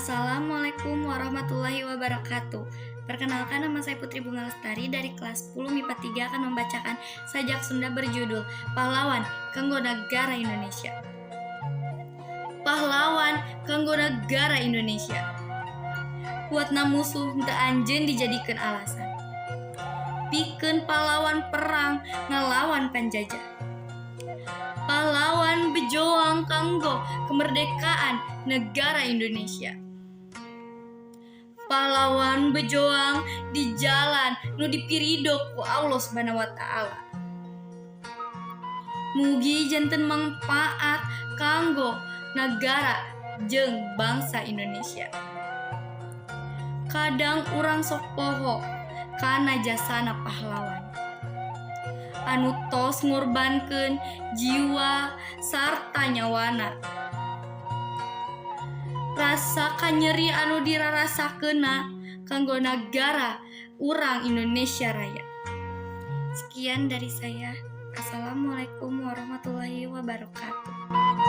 Assalamualaikum warahmatullahi wabarakatuh. Perkenalkan, nama saya Putri Bunga Lestari dari kelas 10 MIPA 3 akan membacakan sajak Sunda berjudul Pahlawan Kanggo Negara Indonesia. Pahlawan kanggo negara Indonesia. Kuatna musuh henteu anjeun dijadikeun alasan. Pikeun pahlawan perang ngalawan penjajah. Pahlawan bejoang kanggo kemerdekaan negara Indonesia. Pahlawan bejoang di jalan nu dipirido ku Allah Subhanahu wa Ta'ala. Mugi janten mangpaat kanggo negara jeung bangsa Indonesia. Kadang urang sok poho kana jasana pahlawan anu tos ngorbankeun jiwa sarta nyawana. Rasa kanyeri anu dirarasakeunna kanggo nagara urang Indonesia Raya. Sekian dari saya. Assalamualaikum warahmatullahi wabarakatuh.